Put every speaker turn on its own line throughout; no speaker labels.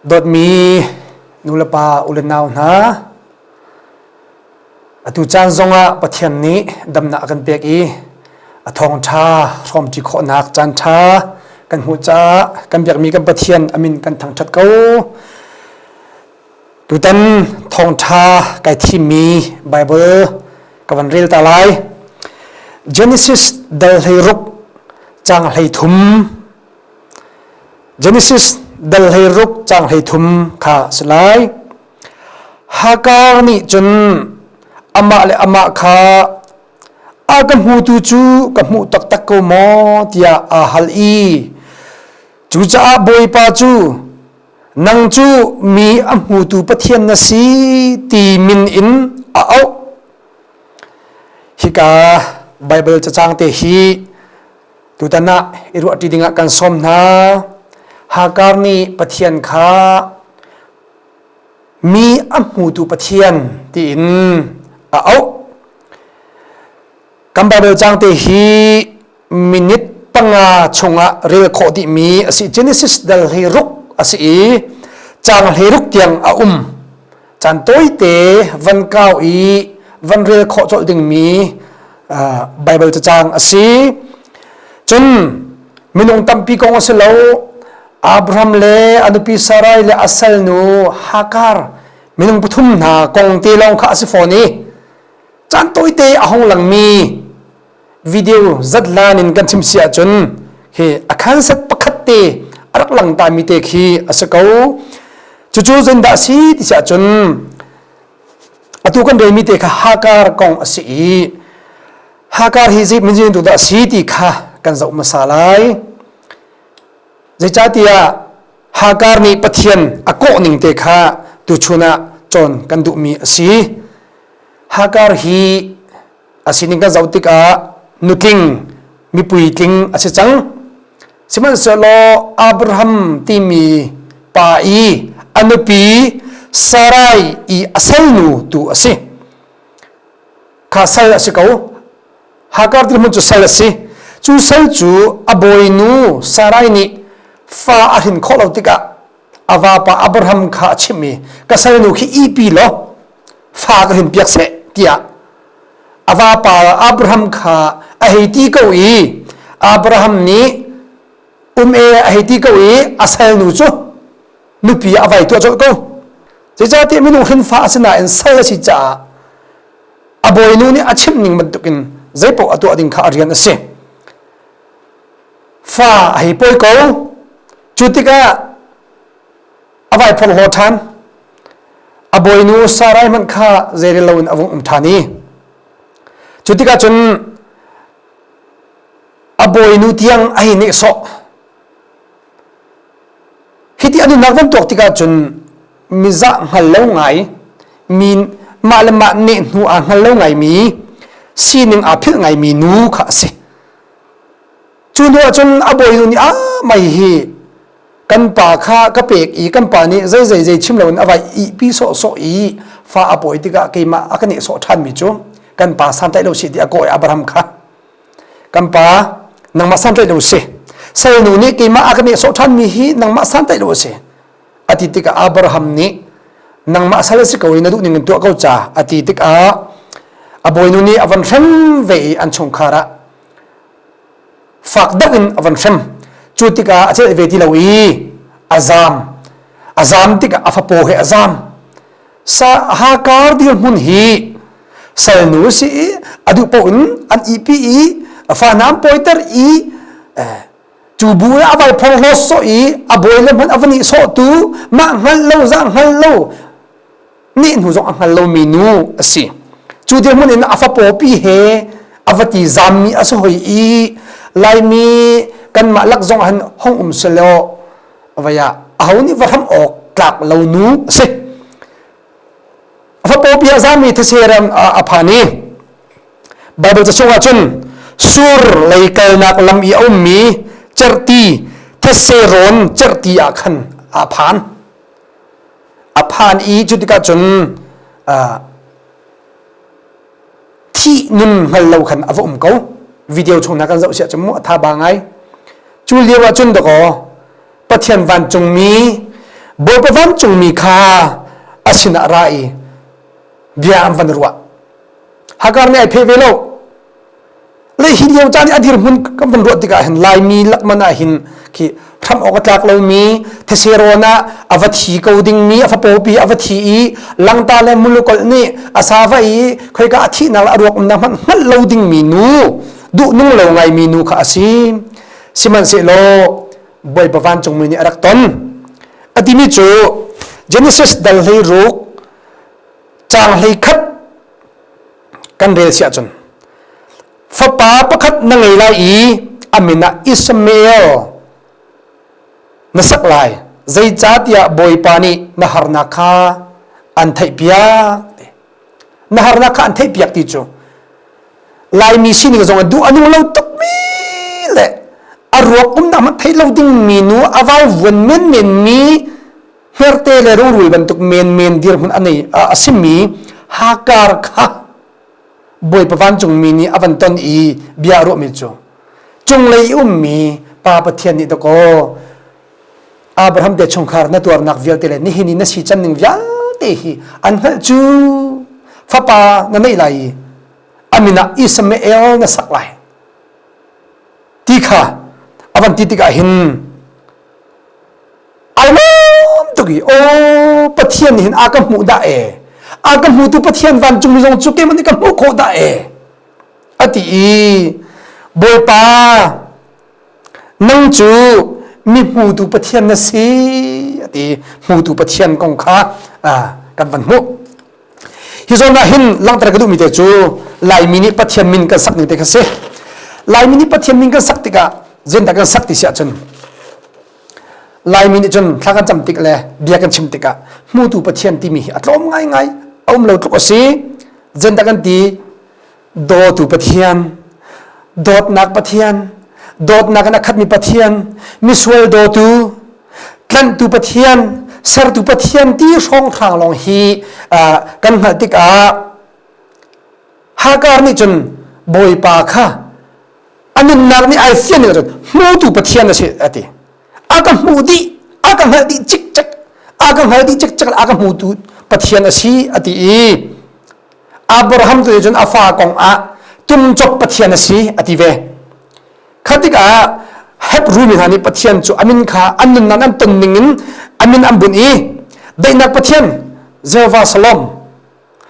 Dawtmi nulepa u le nau hna, atu caan zongah Pathian nih damnak a kan pek i a thawngṭha hrawmṭi khawhnak caanṭha kan hmuh caah kan biakmi kan Pathian a min kan thangṭhat ko. Tutan thawngṭha kai thimmi Baibal ka van rel ta lai. Genesis dal 16 caang 33 Genesis dal 16 caang 33 kha a si lai. Hagar nih cun amah le amah kha a ka hmutu cu ka hmuh taktak ko maw tiah aa hal i cucaah Bawipa cu nang cu mi a hmutu Pathian na si ti min in a auh. Hika Baibal cacang te hi Tutan ah i ruahṭi dingah kan sawm hna. Hagar nih Pathian kha mi a hmutu Pathian tiin a auh. Kan Baibal caang te hi minute 5 chungah rel khawh dihmi a si. Genesis dal 16 a si i caang 16 tiang a um. Caan tawite van kau i van rel khawh colh dingmi Baibal cacang a si. Cun minung tampi kong a si lo. Abraham le a nupi Sarai le a salnu Hagar minung pathum hna kong te lawng kha a si fawn i caan tawite a hung langmi video zatlan in kan chim si ahcun hi a khanset pakhat te a rak lang tami te khi a si ko. Cucu zeidah a si ti si ahcun Atu kan relmi te kha Hagar kong a si i Hagar hi zei minzin tu dah a si ti kha kan zoh hmasa lai. Zeicahtiah Hagar nih Pathian a kawh ning te kha tuchun ah cawn kan duhmi a si. Hagar hi a sining kan zoh tikah nutling mipuitling a si cang. Sihmanhsehlaw Abraham timi pa i a nupi Sarai i a salnu tu a si. Kha sal a si ko. Hagar ti hmun cu sal a si. Cu sal cu a bawinu Sarai nih fa a hrin khawh lo tikah a vapa Abraham kha a chimh i ka salnu khi ipi law fa ka hrin piak seh tiah a vapa Abraham kha a hei ti ko i Abraham nih um e a hei ti ko i a salnu cu nupi a vai tuah colh ko. Zeicahtiah minung hrinfa a si nain sal a si caah a bawinu nih a chimh ning bantukin zeipaoh a tuah ding kha a rian a si. Fa a hei pawi ko. Cu tikah a vai phorhlaw ṭhan. A bawinu Sarai hmanh kha zeirel loin a vung um ṭhan i cu tikah cun a bawinu tiang a hei nehsawh. Hiti a nunnak van tuak tikah cun mizah hngal lo ngai, mi mah le mah neh hnu aa hngal lo ngaimi, sining aa philh ngaimi nu kha a si. Cu hnu ah cun a bawinu nih ah mei hi kan pa kha ka pek i kan pa nih zei zei zei chim loin a vai ihpi sawhsawh i fa a pawi tikah keimah a ka nehsawh ṭhanmi cu kan pa santlaih lo si ti a kawi Abraham kha kan pa nangmah santlaih lo si salnu nih keimah a ka nehsawh ṭhanmi hi nangmah santlaih lo a si a ti tikah Abraham nih nangmah sal si ko i na duh ning in tuah ko ca a ti tikah a bawinu nih a van hrem ve i an chungkhar ah fak deuh in a van hrem cu tikah a celh ve ti lo i a zaam a zaam tikah a fapaw he a zaam sa hakar dirhmun hi salnu si i a duh paoh in an ipi i a fa nam pawiter i cu bu a vai phorhlaw sawh i a bawi le hmanh a va nih sawh tu mah hngal lo zah hngal lo nih hnu zong a hngal lomi nu a si. Cu dirhmun in a fapawpi he a va ti zammi a si hoi i Laimi kanmah lak zong han hong um selaw vaya aho nih va hram awk tlak lo nu a si. A fapawpi a zami these ram a phan i Bible ca chungah cun sur lei kalnak lam i a ummi cerhti these rawn cerhti ah khan a phan. A phan i cu tikah cun thih nun hngal lo khan a va um ko. Video chung hna kan zoh siah cun mu a tha ba ngai. Cu lio ah cun dakaw Pathian vancungmi Bawipa vancungmi kha a sinah ra i bia an van ruah. Hagar nih ai pheh ve lo. Le hi lio caan i a dirhmun kan van ruah tikah hin Laimi lakman ah hin khi hram awk a tlak lomi theserawn ah a va thi ko dingmi a fapopi a va thi i langta le mulukolh nih a sa va i khoika a thihnak le a ruak umnak hmanh hngalh lo dingmi nu duh nung lo ngaimi nu kha a si. Sihmanhsehlaw Bawipa vancungmi nih a rak ton. A timi cu Genesis dal 16 caang 11 kan rel si ahcun fapa pakhat na ngei lai i a min ah Ishmael na sak lai zeicahtiah Bawipa nih na harnak kha an theihpiak na harnak kha an theihpiak ti cu Laimi sining zong duh a nung lo tukmi le a ruak umnak hmanh theih lo dingmi nu a vai vuan menmen mi hnerte le rungrul bantuk menmen dirhmun a nei a simi Hakar kha Bawipa vancungmi nih a van ton i bia a ruahmi cu cunglei i ummi Pa Pathian nih dakaw Abraham te chungkhar na tuarnak vialte le nihin i na si can ning vialte hi an hngalh cu fapa na neih lai i a min ah Ismael na sak lai ti kha a van ti tikah hin ai lawm tuk i aw Pathian nih hin a ka hmuh dah e a ka hmutu Pathian vancung mi zong cu keimah nih ka hmuh khawh dah e a ti i Bawipa Nang cu mi hmutu Pathian na si a ti. Hmutu Pathian kong kha kan van hmuh. Hi zawn ah hin langhter ka duhmi te cu Laimi nih Pathian min kan sak ning te kha si. Laimi nih Pathian min kan sak tikah zeidah kan sak ti si ahcun Laimi nih cun thla kan cam tik le bia kan chim tikah hmutu Pathian timi hi a tlawm ngaingai a um lo tluk a si. Zeidah kan ti? Dawtu Pathian, dawtnak Pathian, dawtnak in a khatmi Pathian, misual dawtu, tlanhtu Pathian, sertu Pathian ti hrawnghrang lawng hi kan hngalh tikah Hagar nih cun Bawipa kha a nunnak nih ai fian ning cun hmutu Pathian a si a ti. A ka hmuh dih, a ka hngalh dih cikcek, a ka hngalh dih cikcek, a ka hmutu Pathian a si a ti i Abraham tu nih cun a fa kong ah tumcop Pathian a si a ti ve. Kha tikah Hebrew mi hna nih Pathian cu a min kha an nunnak an ton ning in a min an bunh i daihnak Pathian Jehovah Shalom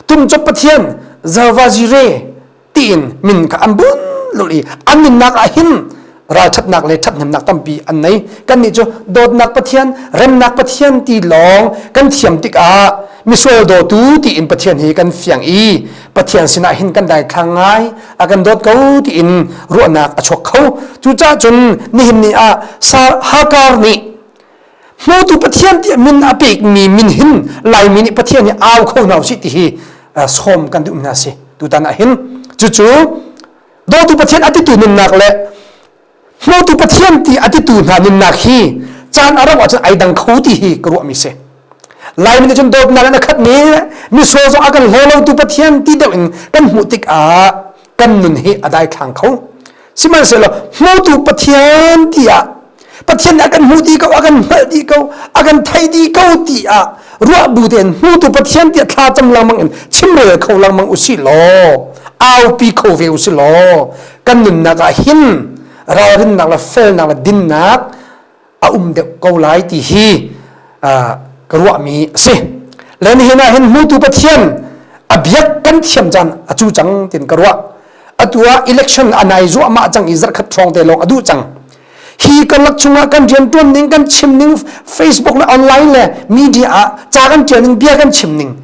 tumcop Pathian Jehovah Jireh tiin min kha an bunh lulh i an nunnak ah hin ralṭhatnak le ṭhathnemnak tampi an nei. Kannih cu dawtnak Pathian, remnak Pathian ti lawng kan thiam tikah misual dawtu tiin Pathian hi kan fiang i Pathian sinah hin kan daithlang ngai, a kan dawt ko tiin ruahnak a chuak kho. Cucaah cun nihin ni ah Hakar nih hmutu Pathian tiah min a pekmi min hin Laimi nih Pathian hi au kho hna usih ti hi sawm kan duh hna si tutan ah hin cucu dawtu Pathian a titu nunnak le hmutu Pathian ti a titu hna nunnak hi caan a rauh ahcun ai dang kho ti hi ka ruahmi si Laimi nih cun dawtnak in a khatmi misual zong a kan hlaw lotu Pathian ti deuh in kan hmuh tikah kan nun hi a daithlang kho sihmanhsehlaw hmutu Pathian tiah Pathian nih a kan hmuh dih ko a kan hngalh dih ko a kan theih dih ko tiah ruah bu tein hmutu Pathian tiah thla cam lengmang in chimrel kho lengmang usih law aupi kho ve usih law kan nunnak ah hin ralrinnak le felnak le dinnak a um deuh ko lai ti hi ka ruahmi a si. Le nihin ah hin hmutu Pathian a biak kan thiam caan a cu cang tin ka ruah. Atu ah election a nai zuahmah cang i zarhkhat hrawng te lawng a duh cang. Hi karlak chungah kan riantuan ning, kan chim ning, Facebook le online le media ah ca kan tial ning, bia kan chim ning,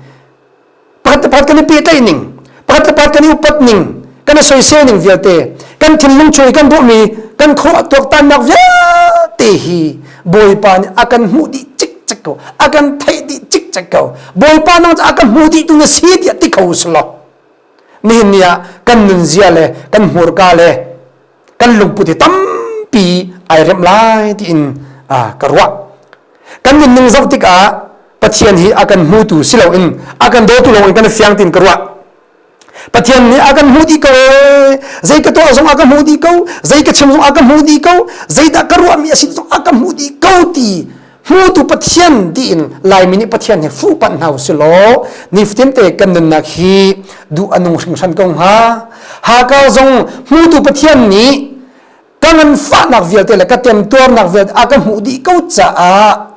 pakhat le pakhat kan i pehtlaih ning, pakhat le pakhat kan i upat ning, kan i soisel ning vialte, kan thinlung chung i kan ruahmi, kan khuaruah tuaktannak vialte hi Bawipa nih a kan hmuh dih cikcek ko, a kan theih dih cikcek ko. Bawipa nang cu a kan hmu dih tu na si tiah ti kho usih Nihin ni ah kan nunzia le kan hmurka le kan lungput hi tampi ai remh lai tiin ka ruah. Kan nunning zoh tikah Pathian hi a kan hmutu si loin a kan dawtu lawng in kan fiang tiin ka ruah. Pathian nih a kan hmuh dih ko ee zei ka tuah zong a ka hmuh dih ko zei ka chim zong a ka hmuh dih ko zeidah ka ruahmi a si zong a ka hmuh dih ko ti. Hmutu Pathian tiin Laimi nih Pathian hi fuh panh hna usih law nifatin te kan nunnak hi duh a nung hringhran ko hnga. Hakar zong hmutu Pathian nih ka nganfahnak vialte le ka temtuarnak vialte a ka hmuh dih ko caah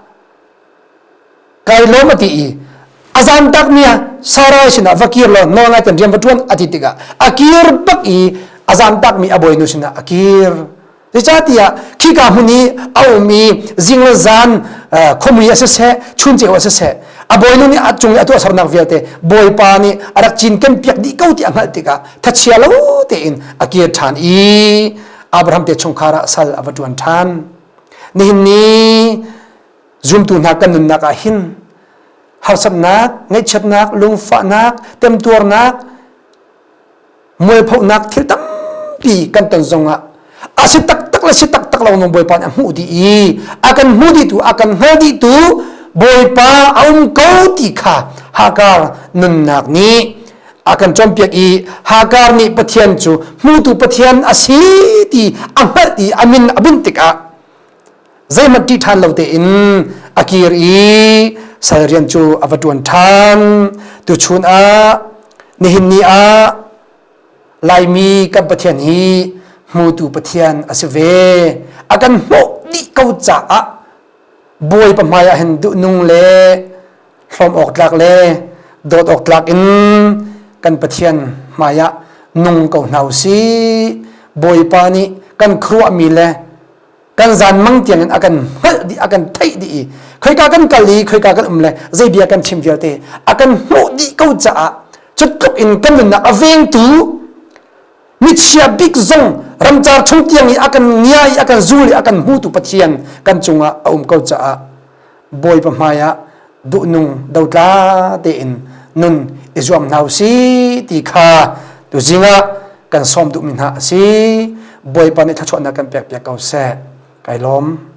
kai lawm a ti i a zamtak mi Sarai sinah va kir law nawl ngai ten rian va ṭuan a ti tikah a kir bak i a zamtak mi a bawinu sinah a kir. Zeicahtiah khika hmun i a um i zing le zan khuamui a siseh chun ceu a siseh a bawinu nih a cung i a tuahsernak vialte Bawipa nih a rak cinken piak dih ko ti a hngalh tikah thachia lo tein a kir ṭhan i Abraham te chungkhar ah sal a va ṭuan ṭhan. Nihin ni zumtu hna kan nunnak ah hin harsatnak, ngaihchiatnak, lungfahnak, temtuarnak, mualphonak thil tampi kan ton zongah a si taktak le si taktak lo nung Bawipa nih a hmuh dih i a kan hmu dihtu a kan hngal dihtu Bawipa a um ko ti kha Hagar nunnak nih a kan cawnpiak i Hagar nih Pathian cu hmutu Pathian a si ti a hngalh i a min a bunh tikah zeihmanh ṭih ṭhan lo tein a kir i sal rian cu a va ṭuan ṭhan. Tuchun ah nihin ni ah Laimi kan Pathian hi hmutu Pathian a si ve. A kan hmuh dih ko caah Bawipa hmai ah hin duhnung le hlawm awk tlak le dawt awk tlak in kan Pathian hmai ah nung ko hna u sih. Bawipa nih kan khuaruahmi le kan zan mang tiang in a kan hngalh dih a kan theih dih i khoika kan kal i khoika kan um le zei bia kan chim vialte a kan hmuh dih ko caah cu tluk in kan nunnak a vengtu michia bik zong ramcar chung tiang i a kan ngia i a kan zul i a kan hmutu Pathian kan cungah a um ko caah Bawipa hmai ah duhnung dotla tein nun i zuam hna usih ti kha tuzing ah kan sawm duhmi hna a si. Bawipa nih thluachuahnak kan pekpiak ko seh. Kai lawm.